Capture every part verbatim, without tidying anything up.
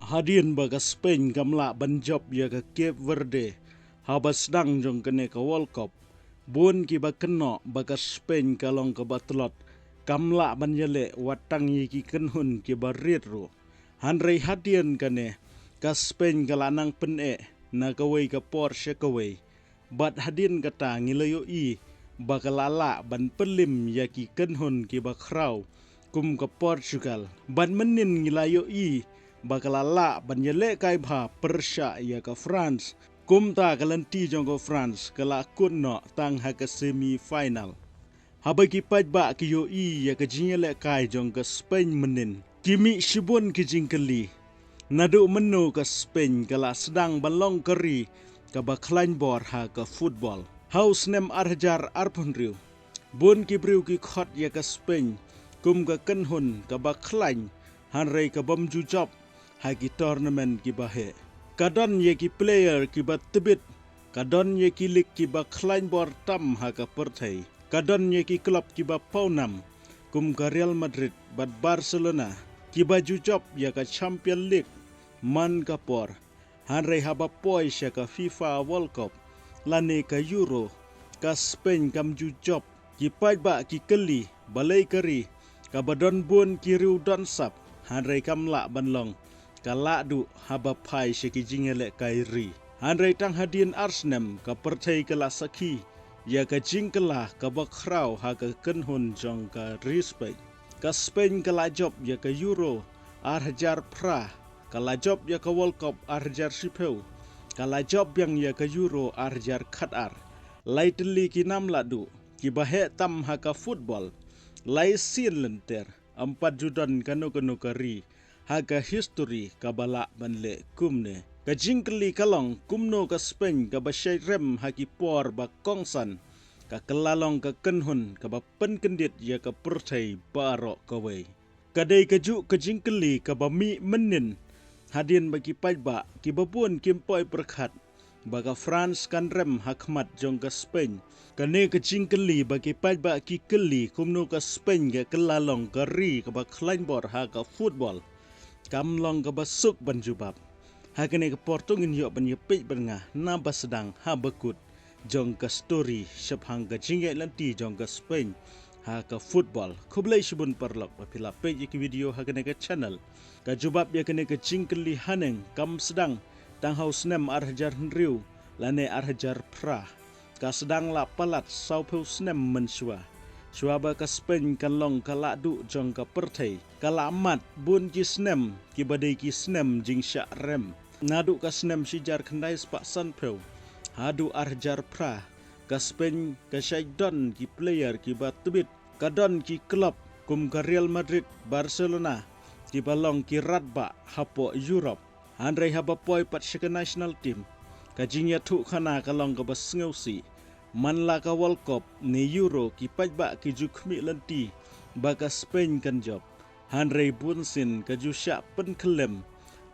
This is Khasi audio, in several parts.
Hadien ba ka Spain kam lah ban jop ïa ka Cape Verde haba sdang jong kane ka World Cup, bun kiba kynnoh ba ka Spain ka long kaba tlot, kam lah ban ïaleh wat tang ïa ki kynhun kiba rit ruh. Hynrei hadien kane, ka Spain ka la nang pyneh na kawei ka por sha kawei. Bad hadien kata ngi la ïohi ba ka la lah ban pynlip ïa ki kynhun kiba khraw kum ka Portugal. Bad mynnin ngi la ïohi ba ka la lah ban ïalehkai bha pyrshah ïa ka France. Kumta ka lynti jong ka France ka la kut noh tang ha ka semi final. Haba ki paidbah ki ïohi ïa ka jingïalehkai jong ka Spain mynnin, ki mih shibun ki jingkylli. Naduh mynno ka Spain ka la sdang ban long ka ri kaba khlaiñ bor ha ka football? Ha u snem ar hajar arphew hynriew, bun ki briew ki khot ïa ka Spain kum ka kynhun kaba khlaiñ, hynrei ka bym ju jop ha ki tournament kiba heh. Ka don ïa ki player kiba tbit, ka don ïa ki league kiba khlaiñ bor tam ha ka pyrthei. Ka don ïa ki club kiba pawnam kum ka Real Madrid bad Barcelona, kiba ju jop ïa ka Champion League man ka por. Hynrei haba poi sha ka FIFA World Cup lane ka Euro, ka Spain kam ju jop. Ki paidbah ki kylli balei ka ri kaba don bun ki riew don sap, hynrei kam lah ban long ka lahduh haba phai sha ki jingïalehkai ri. Hynrei tang hadien ar snem ka pyrthei ka la sakhi ïa ka jingkylla kaba khraw ha ka kynhun jong ka ri Spain. Ka Spain ka la jop ïa ka Euro ar hajar phra, ka la jop ïa ka World Cup ar hajar shiphew, ka la jop biang ïa ka Euro ar hajar khatar. Lai tylli ki nam lahduh kiba heh tam ha ka football. Lai sien lynter, ym pat ju don kano kano ka ri ha ka history kaba lah ban leh kumne. Ka jingkylli ka long kumno ka Spain kaba shait rem ha ki por ba kongsan, ka kylla long ka kynhun kaba pynkyndit ïa ka pyrthei baroh kawei. Ka dei kajuh ka jingkylli kaba mih mynnin, hadien ba ki paidbah kiba bun kim poi pyrkhat ba ka France kan rem ha khmat jong ka Spain. Kane ka jingkylli ba ki paidbah ki kylli kumno ka Spain ka kylla long ka ri kaba khlaiñ bor ha ka football, kam long kaba suk ban jubab. Ha kane ka por to ngin ïoh ban ïapeit bad nga naba sdang haba kut jong ka story shaphang ka jingïaid lynti jong ka Spain ha ka football. Khublei shibun paralok ba phi la peit ïa ki video ha kane ka channel. Ka jubab ïa kane ka jingkylli haneng kam sdang tang ha u snem ar hajar hynriew lane ar hajar phra. Ka sdang la palat sawphew snem mynshuwa, shuwa ba ka Spain kan long ka lahduh jong ka pyrthei. Ka la mad bun ki snem kiba dei ki snem jingshah rem. Naduh ka snem shi hajar khyndai spah sanphew haduh ar hajar phra, ka Spain ka shait don ki player kiba tbit. Ka don ki club kum ka Real Madrid, Barcelona, kiba long ki radbah hapoh Europe. Hynrei haba poi pat sha ka national team, ka jingïathuhkhana ka long kaba sngewsih. Man la ka World Cup ne Euro, ki paidbah ki ju khmih lynti ba ka Spain kan jop. Hynrei bunsien ka ju shah pynkhyllem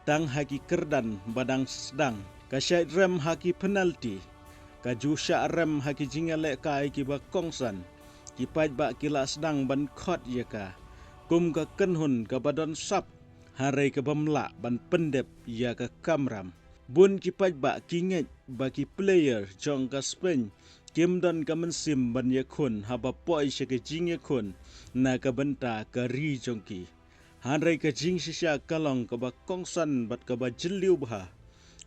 tang ha ki kyrdan ba dang sdang. Ka shait rem ha ki penalty, ka ju shah rem ha ki jingïalehkai kiba kongsan. Ki paidbah ki la sdang ban khot ïa ka kum ka kynhun kaba don sap, hynrei ka bym lah ban pyndep ïa ka kamram. Bun ki paidbah ki ngeit ba ki player jong ka Spain kim don ka mynsiem ban ïakhun haba poi sha ka jingïakhun na ka bynta ka ri jong ki. Hynrei ka jingshisha ka long kaba kongsan bad kaba jylliew bha.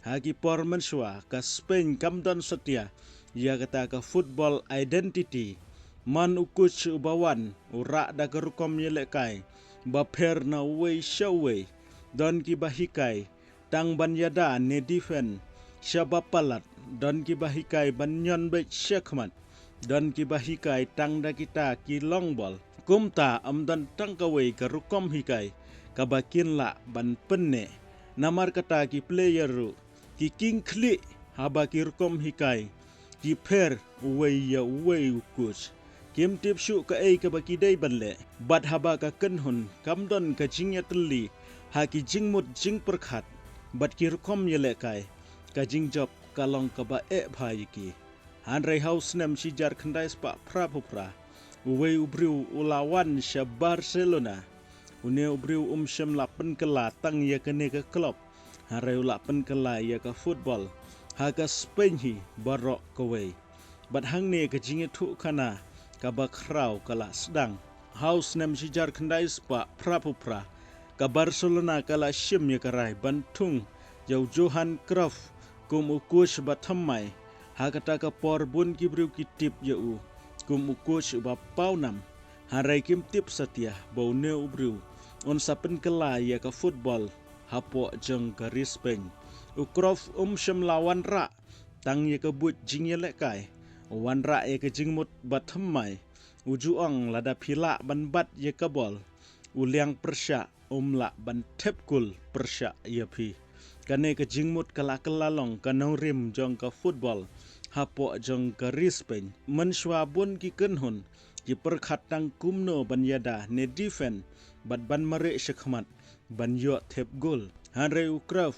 Ha ki por mynshuwa ka Spain kam don satia ïa kata ka football identity. Man u coach uba wan u rah da ka rukom ïalehkai ba pher na uwei sha uwei. Don kiba hikai tang ban ïada ne defend sha ba palat, don kiba hikai ban ñion beit sha khmat, don kiba hikai tang da kita ki long bol. Kumta ym don tang kawei ka rukom hikai kaba kin lah ban pynneh. Namar kata ki player ruh ki king khlieh haba ki rukom hikai ki pher uwei ïa uwei u coach. Kim tip shuh kaei kaba ki dei ban leh bad haba ka kynhun kam don ka jingïatylli ha ki jingmut jingpyrkhat bad ki rukom ïalehkai, ka jingjop ka long kaba eh bha ïa ki. Hynrei ha u snem shi hajar khyndai spah phraphew phra, uwei u briew u la wan sha Barcelona. Une u briew um shym la pynkylla tang ïa kane ka club. Hynrei u la pynkylla ïa ka football ha ka Spain hi baroh kawei. Bad hangne ka jingïathuhkhana kaba khraw ka la sdang. Ha u snem shi hajar khyndai spah phra phew phra, ka Barcelona ka la shim ïa ka rai ban thung ïa u Johan Cruyff kum u coach ba thymmai. Ha kata ka por bun ki briew ki tip ïa u kum u coach uba pawnam. Hynrei kim tip satia ba une u briew un sa pynkylla ïa ka football hapoh jong ka ri Spain. U Cruyff um shym la wanrah tang ïa ka buit jingïalehkai. U wanrah ïa ka jingmut ba thymmai. U ju ong lada phi lah ban bat ïa ka bol, u liang pyrshah um lah ban thep kul pyrshah ïa phi. Kane ka jingmut ka la kylla long ka nongrim jong ka football hapoh jong ka ri Spain. Mynshuwa bun ki kynhun ki pyrkhat tang kumno ban ïada ne defend bad ban mareh shakhmat ban ïoh thep gol. Hynrei u Cruyff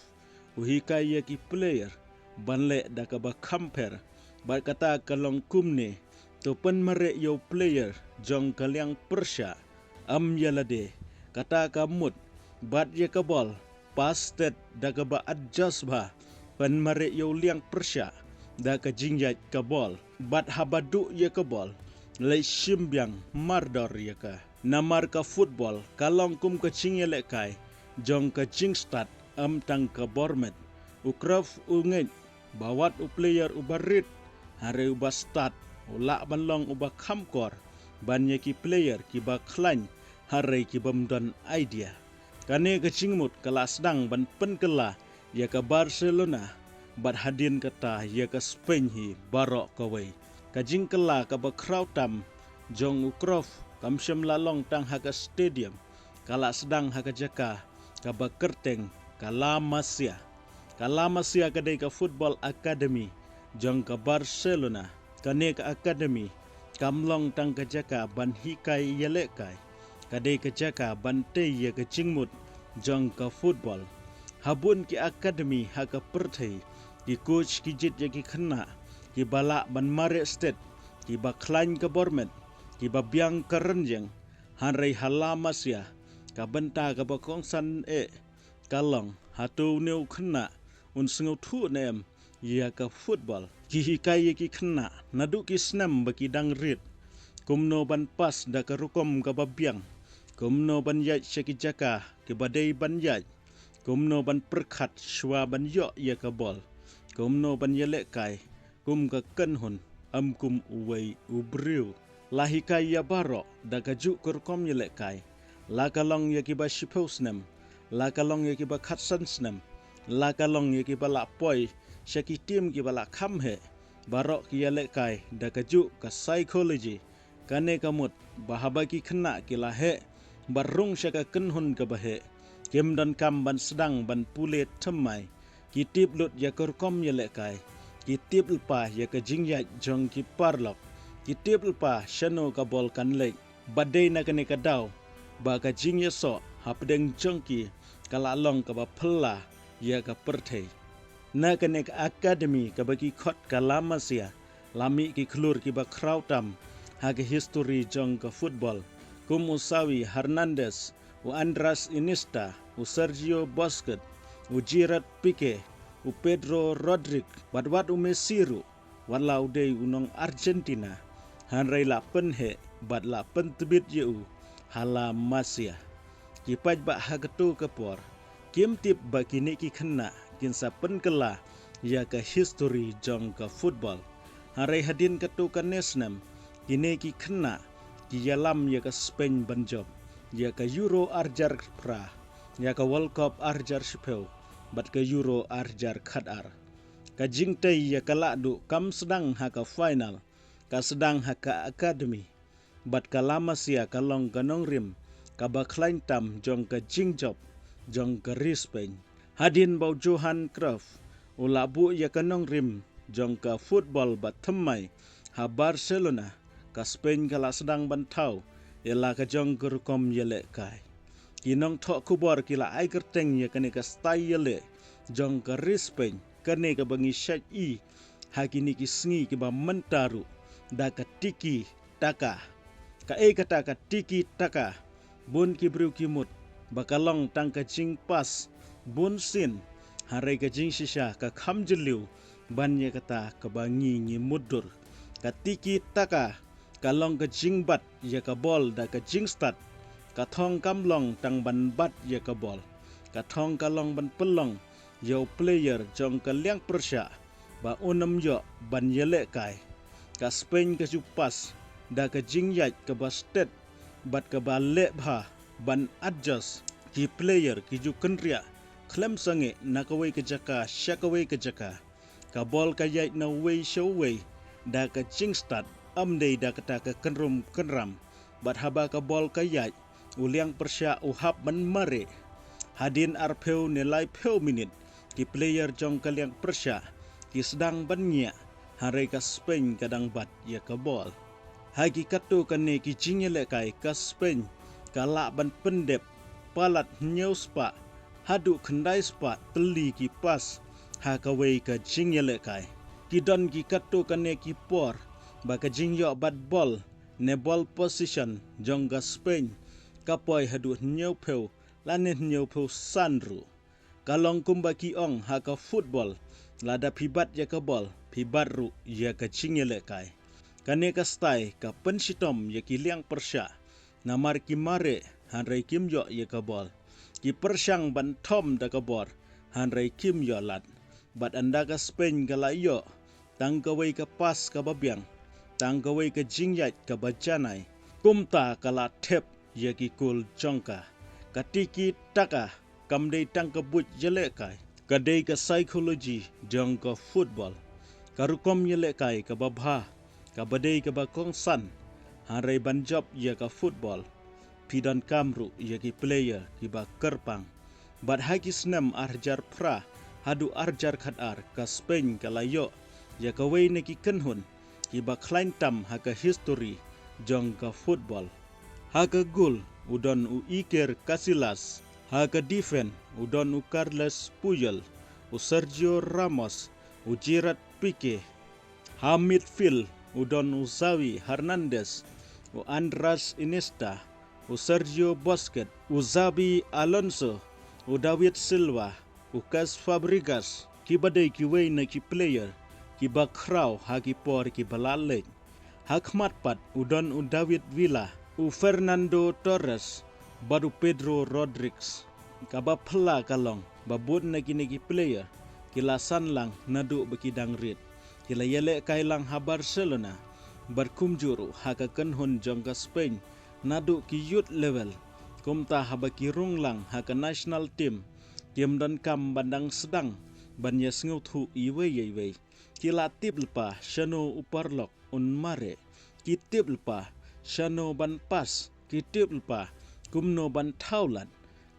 u hikai ïa ki player ban leh da kaba kham pher. Bad kata ka long kumne, to pynmareh ïa u player jong ka liang pyrshah. Ym ïa lade, kata ka mut bat ïa ka bol, pass stet da kaba adjust bha, pynmareh ïa u liang pyrshah da ka jingïaid ka bol. Bad haba duh ïa ka bol, leit shim biang mardor ïa ka. Namar ka football ka long kum ka jingïalehkai jong ka jingstad, ym tang ka bor met. U Cruyff u ngeit ba wat u player uba rit, hynrei uba stad, u lah ban long uba kham kor ban ïa ki player kiba khlaiñ, hynrei kibym don idea. Kane ka jingmut ka la sdang ban pynkylla ïa ka Barcelona bad hadien kata ïa ka Spain hi baroh kawei. Ka jingkylla kaba khraw tam jong u Cruyff kam shym la long tang ha ka stadium, ka la sdang ha ka jaka kaba kyrteng ka La Masia. Ka La Masia ka dei ka football academy jong ka Barcelona. Kane ka academy kam long tang ka jaka ban hikai ïalehkai. Ka dei ka jaka ban tei ïa ka jingmut jong ka football. Ha bun ki academy ha ka pyrthei, ki coach ki jied ïa ki khynnah kiba lah ban mareh stet, kiba khlaiñ ka bor met, kiba biang ka rynïeng. Hynrei ha La Masia, ka bynta kaba kongsan eh ka long, hato une u khynnah un sngewthuh ne em ïa ka football. Ki hikai ïa ki khynnah naduh ki snem ba ki dang rit kumno ban pass da ka rukom kaba biang, kumno ban ïaid sha ki jaka kiba dei ban ïaid, kumno ban pyrkhat shuwa ban ïoh ïa ka bol, kumno ban ïalehkai kum ka kynhun, ym kum uwei u briew. La hikai ïa baroh da kajuh ka rukom ïalehkai, la ka long ïa kiba shiphew snem, la ka long ïa kiba khatsan snem, la ka long ïa kiba la poi sha ki team kiba la kham heh. Baroh ki ïalehkai da kajuh ka psychology. Kane ka mut ba haba ki khynnah ki la heh bad rung sha ka kynhun kaba heh, kim donkam ban sdang ban pule thymmai. Ki tip lut ïa ka rukom ïalehkai, ki tip lypa ïa ka jingïaid jong ki paralok, ki tip lypa shano ka bol kan leit. Bad dei na kane ka daw ba ka jingïasoh hapdeng jong ki ka la long kaba phylla ïa ka pyrthei. Na kane ka academy kaba ki khot ka La Masia, la mih ki khlur kiba khraw tam ha ka history jong ka football, kum u Xavi Hernandez, u Andres Iniesta, u Sergio Busquets, u Gerard Pique, u Pedro Rodriguez, bad wat u Messi ruh, wat la u dei u nong Argentina, hynrei la pynheh bad la pyntbit ïa u ha La Masia. Ki paidbah ha kato ka por kim tip ba kine ki khynnah kin sa pynkylla ïa ka history jong ka football. Hynrei hadien kato kane snem, kine ki khynnah ki ïalam ïa ka Spain ban jop ïa ka Euro ar hajar phra, ïa ka World Cup ar hajar shiphew, bad ka Euro ar hajar khatar. Ka jingtei ïa ka lahduh kam sdang ha ka final, ka sdang ha ka academy. Bad ka La Masia ka long ka nongrim kaba khlaiñ tam jong ka jingjop jong ka ri Spain. Hadien ba u Johan Cruyff u la buh ïa ka nongrim jong ka football ba thymmai ha Barcelona, ka Spain ka la sdang ban thaw ïa la ka jong ka rukom ïalehkai. Ki nongthoh khubor ki la ai kyrteng ïa kane ka style ïaleh jong ka ri Spain, kane kaba ngi shait i ha kine ki sngi kiba mynta ruh da ka tiki taka. Kaei kata ka tiki taka? Bun ki briew ki mut ba ka long tang ka jingpass bun sien Hynrei ka jingshisha ka kham jylliew ban ïa kata kaba ngi ngi mutdur. Ka tiki taka ka long ka jingbat ïa ka bol da ka jingstad. Ka thong kam long tang ban bat ïa ka bol. Ka thong ka long ban pynlong ïa u player jong ka liang pyrshah ba un ym ïoh ban ïalehkai. Ka Spain ka ju pass da ka jingïaid kaba stet bad kaba leh bha ban adjust ki player ki ju kynriah khlem sangeh na kawei ka jaka sha kawei ka jaka. Ka bol ka ïaid na uwei sha uwei da ka jingstad, ym dei da kata ka kynrum kynram. Bad haba ka bol ka ïaid, u liang pyrshah u hap ban mareh. Hadien arphew ne laiphew minit, ki player jong ka liang pyrshah ki sdang ban ngiah, hynrei ka Spain ka dang bat ïa ka bol. Ha ki katto katne ki jingïalehkai, ka Spain ka lah ban pyndep palat hynñiew spah haduh khyndai spah tylli ki pass ha kawei ka jingïalehkai. Ki don ki katto katne ki por ba ka jingïoh bat bol ne ball possession jong ka Spain ka poi haduh hynñiewphew lane hynñiewphew san ruh. Ka long kumba ki ong ha ka football, lada phi bat ïa ka bol, phi bat ruh ïa ka jingïalehkai. Kane ka style ka pynshitom ïa ki liang pyrshah, namar ki mareh hynrei kim ïoh ïa ka bol. Ki pyrshang ban thom da ka bor hynrei kim ïoh lad. Bad ynda ka Spain ka la ïoh tang kawei ka pass kaba biang, tang kawei ka jingïaid kaba janai, kumta ka la thep ïa ki goal jong ka. Ka tiki taka kam dei tang ka buit ïalehkai, ka dei ka psychology jong ka football. Ka rukom ïalehkai kaba bha, kaba dei kaba kongsan, hynrei ban jop ïa ka football, phi donkam ruh ïa ki player kiba kyrpang. Bad ha ki snem arhajar phra haduh arhajar khatar, ka Spain ka la ïoh ïa kawei na ki kynhun kiba khlaiñ tam ha ka history jong ka football. Ha ka goal u don u Iker Casillas, ha ka defense u don u Carles Puyol, u Sergio Ramos, u Gerard Pique, ha midfield u don u Xavi Hernandez, u Andres Iniesta, u Sergio Busquets, u Xabi Alonso, u David Silva, u Cesc Fabregas, kiba dei kiwei na ki player kiba khraw ha ki por kiba la leit. Ha khmat pat u don u David Villa, u Fernando Torres bad u Pedro Rodriguez. Kaba phylla ka long ba bun na kine ki player ki la san lang naduh ba ki dang rit. Ki la ïalehkai lang ha Barcelona bad kumjuh ruh ha ka kynhun jong ka Spain naduh ki youth level. Kumta haba ki rung lang ha ka national team, kim donkam ban dang sdang ban ïasngewthuh iwei ïa iwei. Ki la tip lypa shano u paralok un mareh. Ki tip lypa shano ban pass. Ki tip lypa kumno ban thaw lad.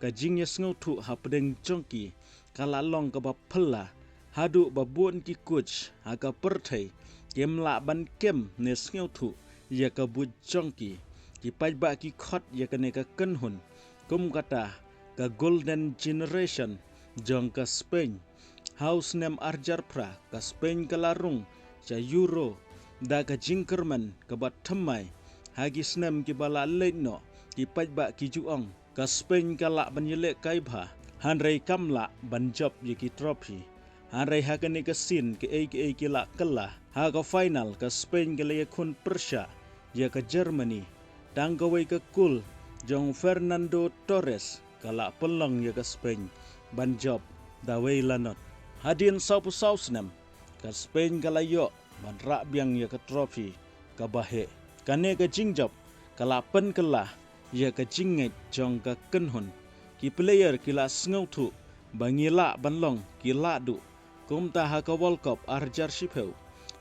Ka jingïasngewthuh hapdeng jong ki ka la long kaba phylla, haduh ba bun ki coach ha ka pyrthei kim lah ban kem ne sngewthuh ïa ka buit jong ki. Ki paidbah ki khot ïa kane ka kynhun kum kata ka golden generation jong ka Spain. Ha u snem arhajar phra, ka Spain ka la rung sha Euro da ka jingkyrmen kaba thymmai. Ha ki snem kiba la leit noh, ki paidbah ki ju ong ka Spain ka lah ban ïalehkai bha, hynrei kam lah ban jop ïa ki trophy. Hynrei ha kane ka sien, kiei kiei ki la kylla. Ha ka final, ka Spain ka la ïakhun pyrshah ïa ka Germany. Tang kawei ka goal jong Fernando Torres ka la pynlong ïa ka Spain ban jop da wei la not. Hadien sawphew saw snem, ka Spain ka la ïoh ban rah biang ïa ka trophy kaba heh. Kane ka jingjop ka la pynkylla ïa ka jingngeit jong ka kynhun. Ki player ki la sngewthuh ba ngi lah ban long ki lahduh. Kumta ha ka World Cup arhajar shiphew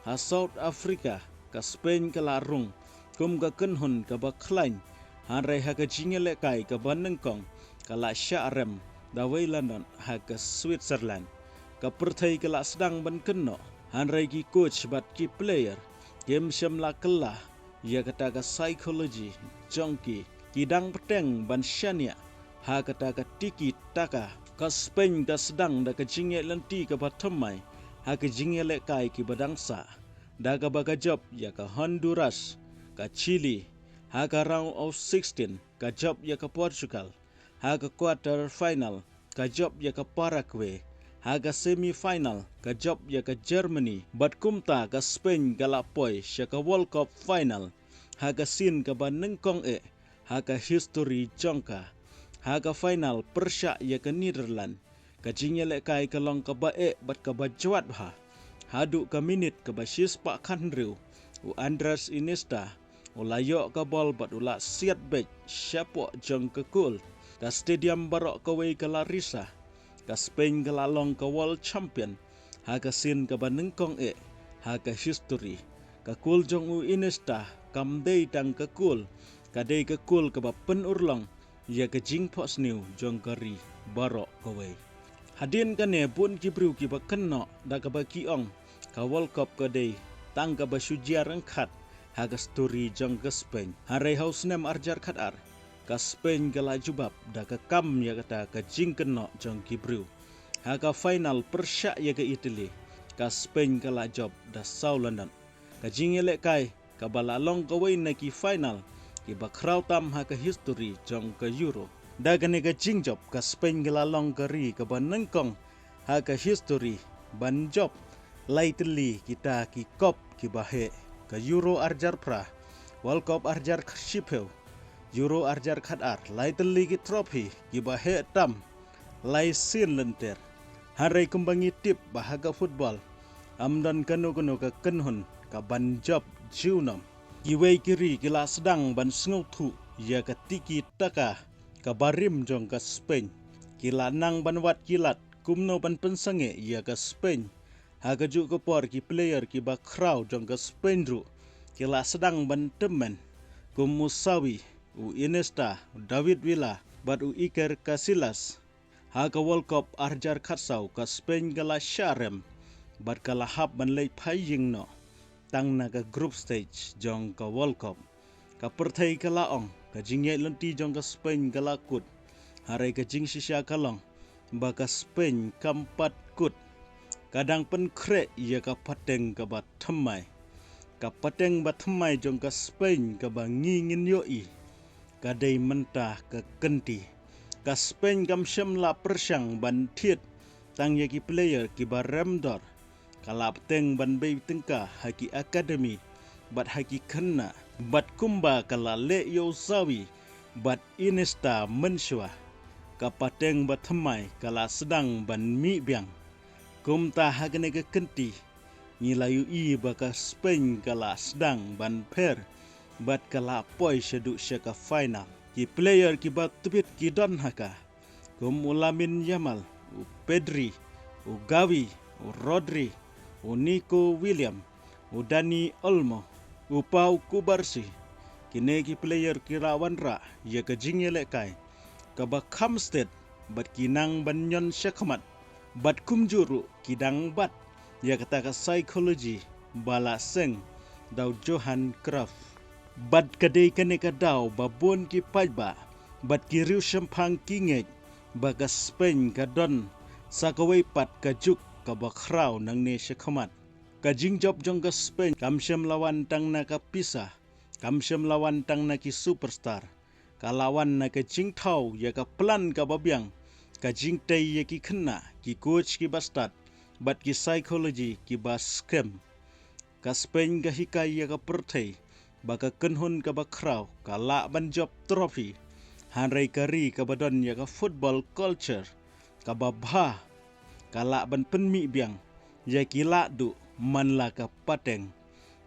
ha South Africa, ka Spain ka la rung kum ka kynhun kaba khlaiñ, hynrei ha ka jingïalehkai kaba nyngkong ka la shah rem da wei la not ha ka Switzerland. Ka pyrthei ka la sdang ban kynnoh, hynrei ki coach bad ki player kim shym la kylla ïa kata ka psychology jong ki. Ki dang bteng ban shaniah ha kata ka tiki taka. Ka Spain ka sdang da ka jingïaid lynti kaba thymmai ha ka jingïalehkai kiba dang sah, da kaba ka jop ïa ka Honduras. Ka Chile, ha ka round of sixteen, ka jop ïa ka Portugal. Ha ka quarter final, ka jop ïa ka Paraguay. Ha ka semi final ka jop ïa ka Germany bad kumta ka Spain ka la poi sha ka World Cup final ha ka sien kaba nyngkong eh ha ka history jong ka. Ha ka final pyrshah ïa ka Netherlands, ka jingïalehkai ka long kaba eh bad kaba jwat bha. Haduh ka minit kaba shispah khathynriew, u Andres Iniesta u la ïoh ka bol bad u la siat beit shapoh jong ka goal. Ka stadium baroh kawei ka la risa. Ka Spain ka la long ka world champion ha ka sien kaba nyngkong eh ha ka history. Ka goal jong u Iniesta kam dei tang ka goal, ka dei ka goal kaba pynurlong ïa ka jingphohsniew jong ka ri baroh kawei. Hadien kane bun ki briew kiba kynnoh da kaba ki ong ka World Cup ka dei tang kaba shu jia ryngkat ha ka story jong ka Spain. Hynrei ha u snem arhajar khatar ka Spain ka la jubab da ka kam ïa kata ka jingkynnoh jong ki briew. Ha ka final pyrshah ïa ka Italy, ka Spain ka la jop da saw la nod. Ka jingïalehkai kaba la long kawei na ki final kiba khraw tam ha ka history jong ka Euro. Da kane ka jingjop ka Spain ka la long ka ri kaba nyngkong ha ka history ban jop lai tylli kita ki kop kiba heh, ka Euro arhajar phra, World Cup arhajar shiphew, Euro arhajar khatar, lai tylli ki trophy kiba heh tam lai sien lynter. Hynrei kumba ngi tip ba ha ka football ym don kano kano ka kynhun kaban jop junom. Kiwei ki ri ki la sdang ban sngewthuh ïa ka tiki taka kaba rim jong ka Spain. Ki la nang ban wad ki lad kumno ban pynsangeh ïa ka Spain. Ha kajuh ka por ki player kiba khraw jong ka Spain ruh ki la sdang ban tymmen, kum u Xavi, u Iniesta, u David Villa bad u Iker Casillas. Ha ka World Cup arhajar khatsaw ka Spain ka la shah rem bad ka la hap ban leit phai ïing noh tang na ka group stage jong ka World Cup. Ka pyrthei ka la ong ka jingïaid lynti jong ka Spain ka la kut. Hynrei ka jingshisha ka long ba ka Spain kam pat kut. Ka dang pynkhreh ïa ka pateng kaba thymmai. Ka pateng ba thymmai jong ka Spain kaba ngi ngin ïohi ka dei mynta ka kynti. Ka Spain kam shym la pyrshang ban thied tang ïa ki player kiba rem dor. Ka la bteng ban bei tyngka ha ki academy bad ha ki khynnah, bad kumba ka la leh ïa u Xavi bad Iniesta mynshuwa. Ka pateng ba thymmai ka la sdang ban mih biang. Kumta ha kane ka kynti ngi la ïohi ba ka Spain ka la sdang ban pher bad ka la poi shaduh sha ka final. Ki player kiba tbit ki don ha ka, kum u Lamine Yamal, u Pedri, u Gavi, u Rodri, u Nico William, u Dani Olmo, u Pau Cubarsí. Kine ki player ki la wanrah ïa ka jingïalehkai kaba kham stet bad ki nang ban ñion shakhmat. Bad kumjuh ruh ki dang bat ïa kata ka psychology ba la seng da u Johan Cruyff. Bad ka dei kane ka daw ba bun ki paidbah bad ki riewshemphang ki ngeit ba ka Spain ka don sa kawei pat ka juk kaba khraw nangne shakhmat. Ka jingjop jong ka Spain kam shym la wan tang na ka pisa, kam shym la wan tang na ki superstar. Ka la wan na ka jingthaw ïa ka plan kaba biang, ka jingtei ïa ki khynnah, ki coach kiba stad bad ki psychology kiba skhem. Ka Spain ka hikai ïa ka pyrthei ba ka kynhun kaba khraw ka lah ban jop trophy. Hynrei ka ri kaba don ïa ka football culture kaba bha ka lah ban pynmih biang ïa ki lahduh man la ka pateng.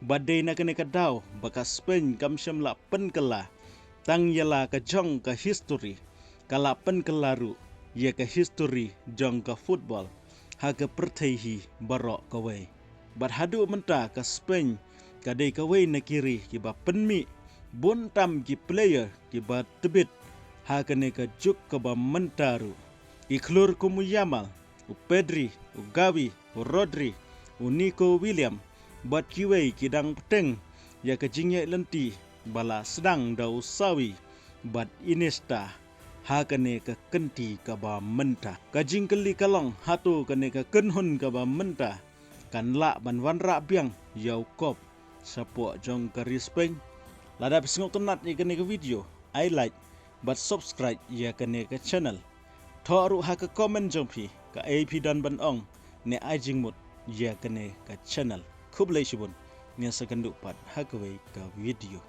Bad dei na kane ka daw ba ka Spain kam shym la pynkylla tang ïa la ka jong ka history, ka la pynkylla ruh ïa ka history jong ka football ha ka pyrthei hi baroh kawei. Bad haduh mynta ka Spain ka dei kawei na ki ri kiba pynmih bun tam ki player kiba tbit ha kane ka juk kaba mynta ruh. Ki khlur kum u Yamal, u Pedri, u Gavi, u Rodri, u Nico William bad kiwei ki dang bteng ïa ka jingïaid lynti ba la sdang da u Xavi bad Iniesta ha kane ka kynti kaba mynta. Ka jingkylli ka long, hato kane ka kynhun kaba mynta kan lah ban wanrah biang ïa u kop shapoh jong ka ri Spain? Lada phi sngewtynnat ïa kane ka video, ai like bad subscribe ïa kane ka channel. Thoh ruh ha ka comment jong phi, kaei phi don ban ong ne ai jingmut ïa kane ka channel. Khublei shibun, ngin sa kynduh pat ha kawei ka video.